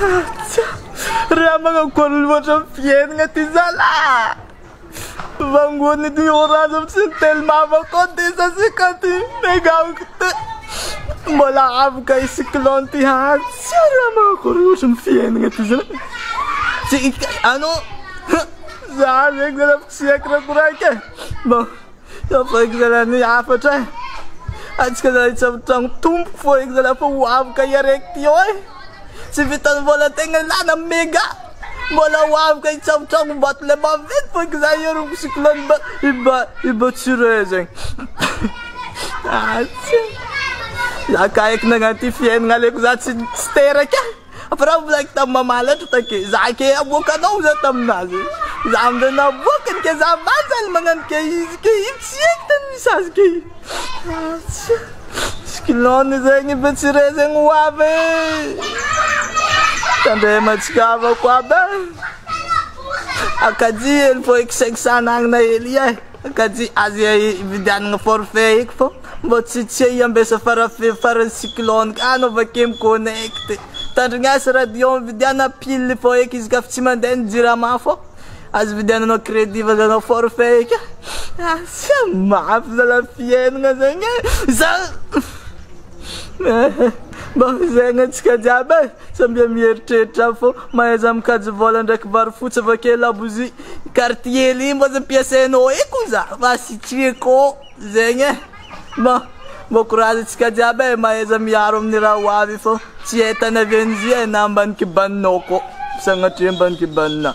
Tsia, raha magnakory loatra ny fiainagna ty zalahy. Vangony ty orange am sy ny telma avao 250 méga octet. Mbola afaka i cyclone ty ha. Tsia, raha magnakory loatra ny fiainagna ty zalahy. Tsy anao za zegny zalahy tsy haiko raha koragniky e. Bon. Fa eky zalahy ny hafatra e. Antsika zalahy tsy avy tragno tompoko fô eky zalahy fa ho avy ka iaraiky ty eo e. Tsy vitan'ny vola tegna ilana mega. Mbola ho avy ka hitsabo tragno vato le maventy fô eky zah ieroko cyclone ba iba iba tsy re zegny. Ah tsia. Za ka eky nagnano ty fiainagna aleoko za tsy tsy teraka e. Fa raha volagniko tamin'i mama loatra take za ke aboakanao za taminazy. Za amizay naboakany ke za vanjany magnano ke izy ke io tsy haiko tany misy azy ke io. Ah, Cyclone zegny be tsy re zegny ho avy e. Tandremantsika havako aby e. Akajia hely fô eky 500 anagnana hely e. Kajy aza ividianana forfait eky fô mbô tsy tsy hiambesa fara faran'ny cyclone ka anao avake mi-connecte. Tandrignasa radio mividiana pile fô eky izy ka fa tsy mandeha ny jirama fô aza ividiananao crédit fa azanao forfait eky. Asa mafy zalahy fiainagna zegny e! Za Bon zegny antsika jiaby e, samby mieritreritra fô mahaiza mikajy vôla ndraiky vary fotsy avake labozia. Quartier ly mba aza ampiasainao eky za fa sitriko zegny e. Bon, bon courage antsika jiaby e, mahaiza miaro amin'ny raha ho avy fô tsy hay tany avy an'izia e na ambany kibaninao koa, sagnatria ambany kibaninà.